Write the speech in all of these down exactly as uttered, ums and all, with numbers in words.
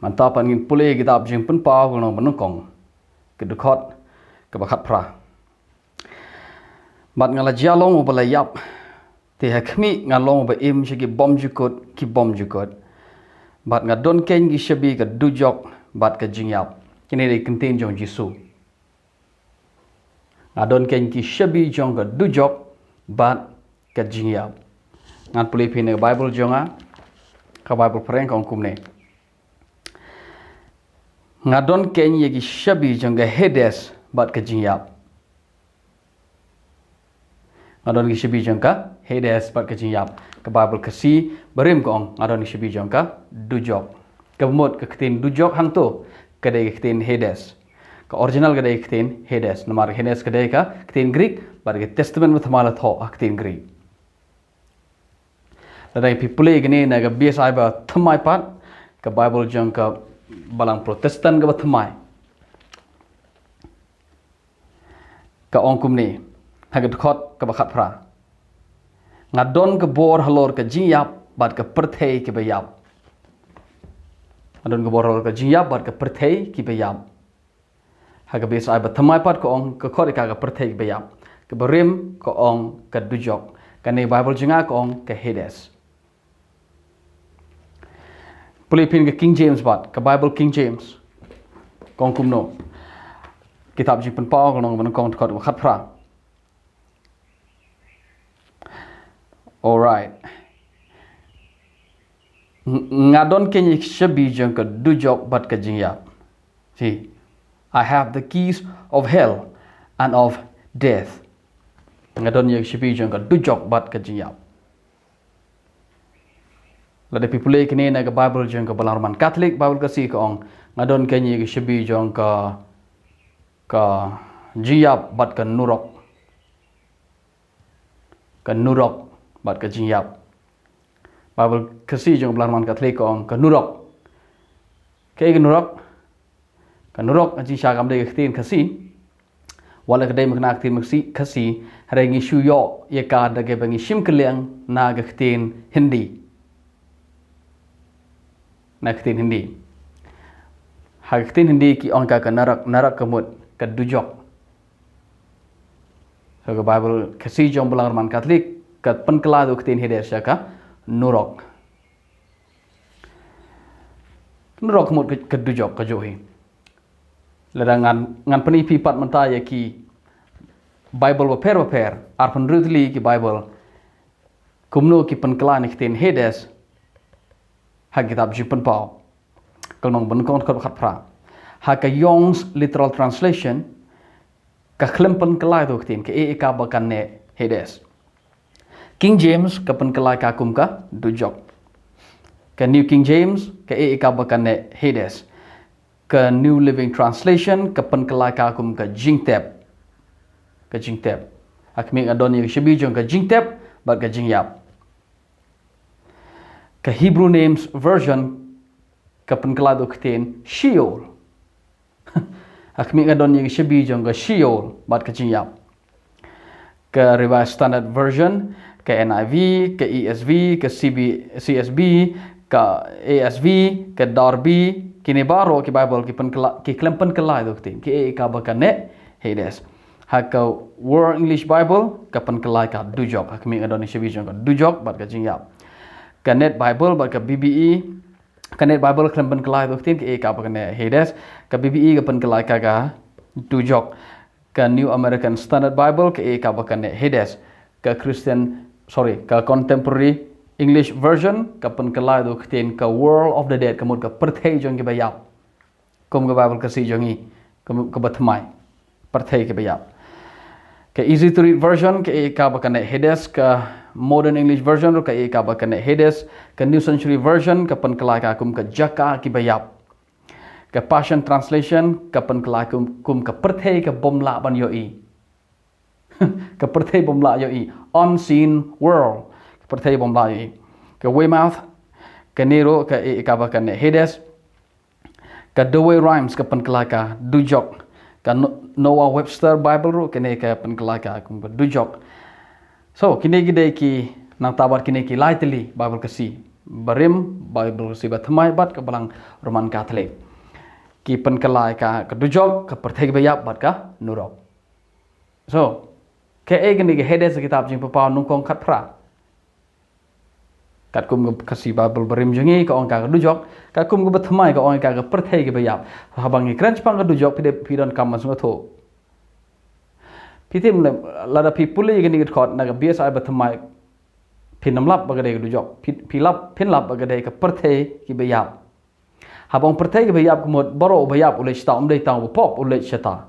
Mynta pat ngin pule ïa ka kitab Jingpynpaw ka lynnong banyngkong, ka dkhot kaba khatphra. Bad nga la jia long uba la ïap, te ha khmih nga long uba im sha ki bymjukut ki bymjukut. Bad nga don keiñ ki shabi ka dujok bad ka jingïap. Kine dei ki ktien jong Jisu. Nga don keiñ ki shabi jong ka dujok bad ka jingïap. Ngan pule phi na ka Baibl jong nga, ka Baibl phareng ka ong kumne. Nga don keiñ ïa ki shabi jong ka Hades bad ka jingïap. Nga don ki shabi jong ka Hades bad ka jingïap. Ka Baibl Khasi barim ka ong nga don ki shabi jong ka dujok. Kaba mut ka ktien dujok hangto ka dei ka ktien Hades. Ka original ka dei ka ktien Hades. Namar ka Hades ka dei ka ktien Greek, bad ka Testament Bathymmai la thoh ha ka ktien Greek. Lada phi pule kane na ka B S I bathymmai pat, ka Baibl jong ka Balang Protestant kaba thymmai, ka ong kumne, ha ka dkhot kaba khatphra. Nga don ka bor halor ka jingïap bad ka pyrthei kiba ïap. Nga don ka bor halor ka jingïap bad ka pyrthei kiba ïap. Ha ka B S I bathymmai pat ka ong ka khot ïa ka ka pyrthei kiba ïap. Ka barim ka ong ka dujok. Kane Baibl jong nga ka ong ka Hades. Pule phin ka King James pat, ka Baibl King James. Ka ong kumno. Kitab Jingpynpaw ka lynnong banyngkong, dkhot kaba khatphra. Alright. Ng-, nga don keiñ ki shabi jong ka dujok bad ka jingïap. See, I have the keys of hell and of death. Nga don ïa ki shabi jong ka dujok bad ka jingïap. Lada phi pule kane na ka Baibl jong ka Balang Roman Catholic, Baibl Khasi ka ong, nga don keiñ ïa ki shabi jong ka, ka jingïap bad ka nurok. Ka nurok bad ka jingïap. Baibl Khasi jong ka Balang Roman Catholic ka ong ka nurok. Kaei ka nurok? Ka nurok, ka jingshah kam dei ka ktien Khasi. Wat la ka dei mynta ka ktien Khasi, Khasi, hynrei ngi shu ïoh ïa ka da kaba ngi shim kylliang na ka ktien Hindi. Na ka ktien Hindi. Ha ka ktien Hindi ki ong ka ka narak, narak ka mut ka dujok. So ka Baibl Khasi jong Balang Roman Catholic ka pynkylla ïa ka ktien Hades sha ka nurok. Nurok ka mut ka, ka dujok ka juh hi. Lada ngan, ngan pyni phi pat mynta ïa ki Baibl bapher bapher, arphew hynriew tylli ki Baibl, kumno ki pynkylla ïa ka ktien Hades ha ka kitab Jingpynpaw. Ka lynnong banyngkong, dkhot khatphra. Ha ka Young's Literal Translation, ka khlem pynkylla ïa ka ktien, kaei kaei kaba kane Hades. King James ka pynkylla ïa ka kum ka dujok. Ka New King James, kaei kaei kaba kane Hades. Ka New Living Translation ka pynkylla ïa ka kum ka jingtep. Ka jingtep. Ha khmih nga don ïa ki shabi jong ka jingtep bad ka jingïap. Ka Hebrew Names Version ka pynkylla ïa ka ktien Sheol. Ha khmih nga don ïa ki shabi jong ka Sheol bad ka jingïap. Ka Revised Standard Version, ka N I V, ka E S V, ka C B, C S B, ka A S V, ka Darby, kine baroh ki Baibl ki pynkylla, ki khlem pynkylla ïa ka ktien, kaei kaei kaba kane Hades. Ha ka World English Bible ka pynkylla ïa ka dujok. Ha khmih nga don ïa ki shabi jong ka dujok bad ka jingïap. Ka Net Bible bad ka B B E, ka Net Bible khlem pynkylla ïa ka ktien, kaei kaba kane Hades. Ka B B E ka pynkylla ïa ka ka dujok. Ka New American Standard Bible, kaei kaba kane Hades. Ka Christian, sorry, ka Contemporary English Version ka pynkylla ïa ka ktien ka World of the Dead, ka mut ka pyrthei jong kiba ïap. Kum ka Baibl Khasi jong ngi, ka, kaba thymmai. Pyrthei kiba ïap. Ka Easy to Read Version, kaei kaba kane Hades. Ka Modern English Version ruh, kaei kaba kane Hades. Ka New Century Version ka pynkylla ïa ka kum ka jaka kiba ïap. Ka Passion Translation ka pynkylla kum, kum ka pyrthei ka bym lah ban ïohi. Ka pyrthei bym lah ïohi. Unseen world. Ka pyrthei bym lah ïohi. Ka Weymouth, kane ruh kaei kaba kane Hades. Ka Douay-Rheims ka pynkylla ïa ka dujok. Ka No-, Noah Webster Bible ruh kane ka pynkylla ïa ka kum ka dujok. So, kine ki dei ki, nangta bad kine ki lai tylli Baibl Khasi. barim, Baibl Khasi bathymmai bad ka Balang Roman Katholik. Ki pynkylla ïa ka, ka dujok, ka pyrthei kaba ïap bad ka nurok. So, kaei kane ka Hades ha ka kitab Jingpynpaw nyngkong khatphra? Katkum ka Khasi Baibl barim jong ngi ka ong ka ka dujok, katkum ka bathymmai ka ong ka ka pyrthei kaba ïap. Haba ngi kren shaphang ka dujok, phi dei, phi donkam ban sngewthuh. Phi tip lem, lada phi pule ïa kane ka dkhot na ka B S I bathymmai, phin ym lap ba ka dei ka dujok. Phi, phi lap, phin lap ba ka dei ka pyrthei kaba ïap. Haba ong pyrthei kaba ïap, ka mut baroh uba ïap u leit shata, ym dei tang uba pop u leit shata.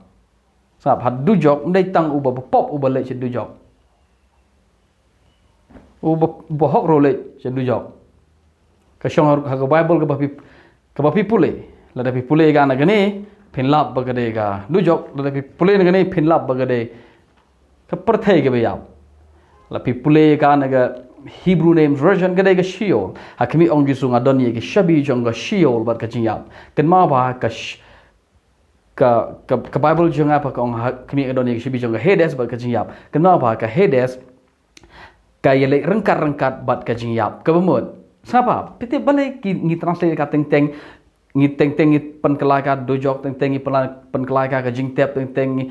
Sngap, ha dujok ym dei tang uba pop uba leit sha dujok. Uba, uba hok ruh u leit sha dujok. Ka shong ha ka Baibl kaba phi, kaba phi pule. Lada phi pule ka na kane, phin lap ba ka dei ka dujok. Lada phi pule na kane, phin lap ba ka dei ka pyrthei kaba ïap. Lada phi pule ka na ka Hebrew Names Version, ka dei ka Sheol. Ha khmih ong Jisu, nga don ïa ka shabi jong ka Sheol bad ka jingïap. Kynmaw ba ka sh-, ka, ka, ka Baibl jong nga pat ka ong ha khmih nga don ïa ka shabi jong ka Hades bad ka jingïap. Kynmaw ba ka Hades ka ïaleit ryngkat-ryngkat bad ka jingïap. Kaba mut, sngap, phi tip, balei ki, ngi translate ka teng teng, ngi teng teng ngi pynkylla ka dujok, teng teng ngi pynla-, pynkylla ka ka jingtep, teng teng ngi,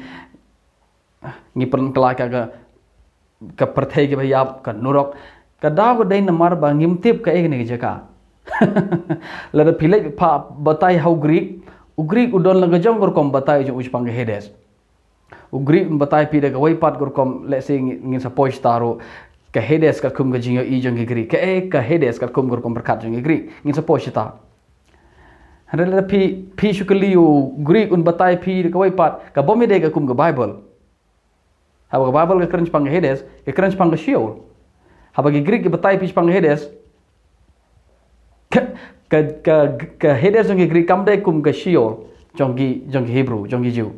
ngi pynkylla ka ka, ka pyrthei kaba ïap, ka nurok. Ka daw ka dei namar ba ngim tip kaei kane ka jaka. Lada phi leit pat batai ha u Greek, u Greek u don la ka jong ka rukom batai jong u shaphang ka Hades. U Greek un batai phi da kawei pat ka rukom, let's say, ngi, ngin sa poi shata ruh, ka Hades katkum ka jingïohi jong ki Greek. Kaei ka Hades katkum ka rukom pyrkhat jong ki Greek, ngin sa poi shata. Hynrei lada phi, phi shu kylli u Greek un batai phi da kawei pat, ka bym ïadei katkum ka Baibl. Haba ka Baibl ka kren shaphang ka Hades, ka kren shaphang ka Sheol. Haba ki Greek ki batai phi shaphang ka Hades, ka, ka, ka, ka Hades jong ki Greek kam dei kum ka Sheol jong ki, jong ki Hebrew, jong ki Jew.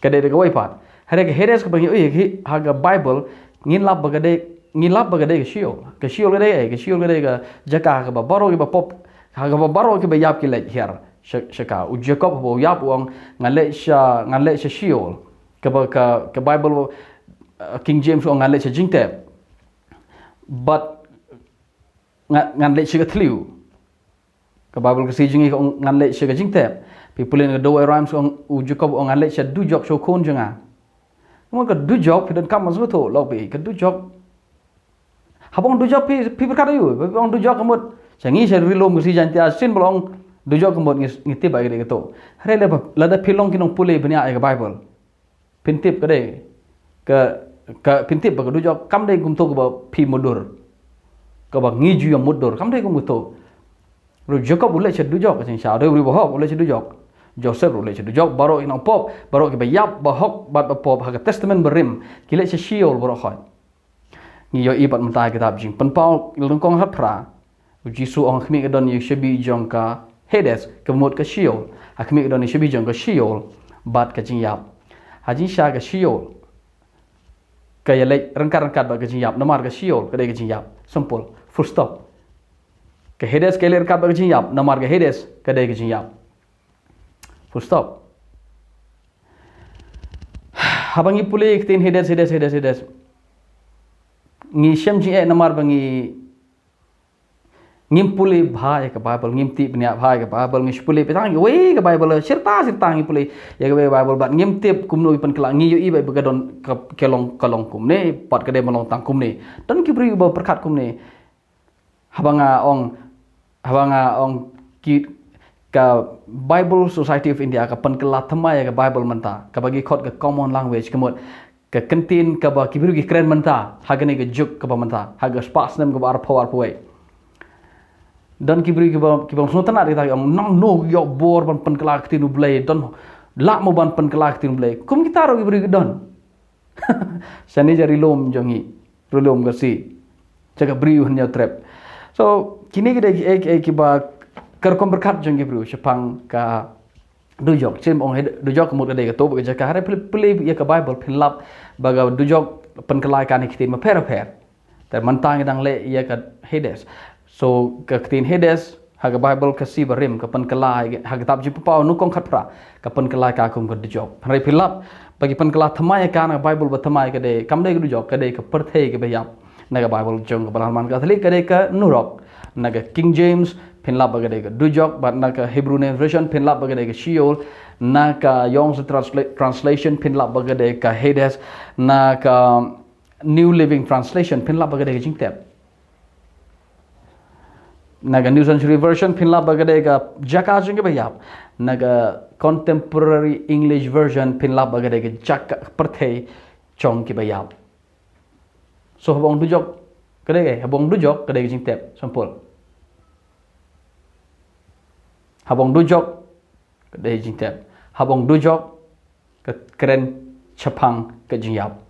Ka dei da kawei pat. Hynrei ka Hades kaba ngi ïohi ha ka Baibl, ngin lap ba ka dei, ngin lap ba ka dei ka Sheol. Ka Sheol ka dei, eh, ka Sheol ka dei ka jaka kaba baroh kiba pop, ha kaba baroh kiba ïap ki leit hiar sha, sha ka. U Jakob haba u ïap u ong, ngan leit sha, ngan leit sha Sheol. Kaba ka, ka Baibl, uh, King James u ong, ngan leit sha jingtep. Bad nga, ngan leit sha ka thliew. Ka Baibl Khasi jong ngi ka ong ngan leit sha ka jingtep. Phi pule na ka Douay Rhymes ka ong, u Jakob u ong ngan leit sha dujok sha u khun jong nga. Ka mut ka dujok phi donkam ban sngewthuh lok phi, ka dujok. Haba ong dujok phi, phi pyrkhat aïu? Haba ong dujok ka mut, sha ngi sha Ri Lum Khasi Jaiñtia shisien ba la ong dujok ka mut ngi, ngi tip ba ka dei kato. Hynrei lada, lada phi long ki nongpule bniah ïa ka Baibl, phin tip ka dei, ka, ka, phin tip ba ka dujok kam dei kumto kaba phi mutdur, kaba ngi ju ïa mutdur, kam dei kumto. Ruh Jakob u leit sha dujok, ka jingshisha, u dei u briew ba hok, u leit sha dujok. Joseph ruh u leit sha dujok, baroh ki nongpop, baroh kiba ïap, ba hok bad ba pop ha ka Testament barim, ki leit sha Sheol baroh khoit. Ngi ïohi pat mynta ha kitab Jingpynpaw nyngkong khatphra, u Jisu u ong, ha khmih ka don ïa ka shabi jong ka Hades, ka mut ka Sheol. Ha khmih ka don ïa ka shabi jong ka Sheol bad ka jingïap. Ha jingshisha ka Sheol ka ïaleit ryngkat-ryngkat bad ka jingïap, namar ka Sheol ka dei ka jingïap. Simple. Full stop. Ka Hades ka ïaleit ryngkat bad ka jingïap, namar ka Hades ka dei ka jingïap. Full stop. Haba ngi pule ïa ka ktien Hades, Hades, Hades, Hades, ngi shem jingeh namar ba ngi, ngim pule bha ïa ka Baibl, ngim tip bniah bha ïa ka Baibl, ngi shu pule beit tang ïa kawei ka Baibl, shirta shirta ngi pule ïa kawei ka Baibl, bad ngim tip kumno ki pynkylla, ngi ïohi beit ba ka don ka, ka long, ka long kumne, pat ka dei ban long tang kumne. Don ki briew ba pyrkhat kumne. Haba nga ong, haba nga ong ki, ka Bible Society of India ka pynkylla thymmai ïa ka Baibl mynta, kaba ngi khot ka common language, ka mut ka kyntien kaba ki briew ki kren mynta ha kane ka juk kaba mynta, ha ka spah snem kaba arphew arphew wei. Don ki briew kiba, kiba sngewtynnat kita ki ong, nangno ïoh bor ban pynkylla ka ktien U Blei, don lah mo ban pynkylla ka ktien U Blei. Kum kita ruh ki briew ki don. Shane sha Ri Lum jong ngi, Ri Lum Khasi, sha ka Bri u Hynñiewtrep. So kine ki dei kiei kiei kiba, ka rukom pyrkhat jong ki briew shaphang ka dujok. Shisien ba ong, hei, dujok ka mut ka dei kato bad ka jaka. Hynrei phi pule ïa ka Baibl phin lap ba ka dujok pynkylla ïa kane ka ktien bapher bapher. Te mynta ngi dang leh ïa ka Hades. So ka ktien Hades ha ka Baibl Khasi barim ka pynkylla ha ka kitab Jingpynpaw nyngkong khatphra, ka pynkylla ïa ka kum ka dujok. Hynrei phi lap ba ki pynkylla thymmai ïa ka na ka Baibl bathymmai, ka dei, kam dei ka dujok, ka dei ka pyrthei kaba ïap. Na ka Bible jong ka Balang Catholic ka dei ka nurok. Na ka King James pynlap ba ka dei ka dujok, bad na ka Hebrew Name Version pynlap ba ka dei ka Sheol. Na ka Young's Transla- Translation pynlap ba ka dei ka Hades. Na ka New Living Translation pynlap ba ka dei ka jingtep. Na ka New Century Version pynlap ba ka dei ka jaka jong kiba ïap. Na ka Contemporary English Version pynlap ba ka dei ka jaka pyrthei jong kiba ïap. So haba ong dujok ka dei, haba ong dujok ka dei ka jingtep, sampul. Haba ong dujok ka dei jingtep. Haba ong dujok ka kren shaphang ka jingïap.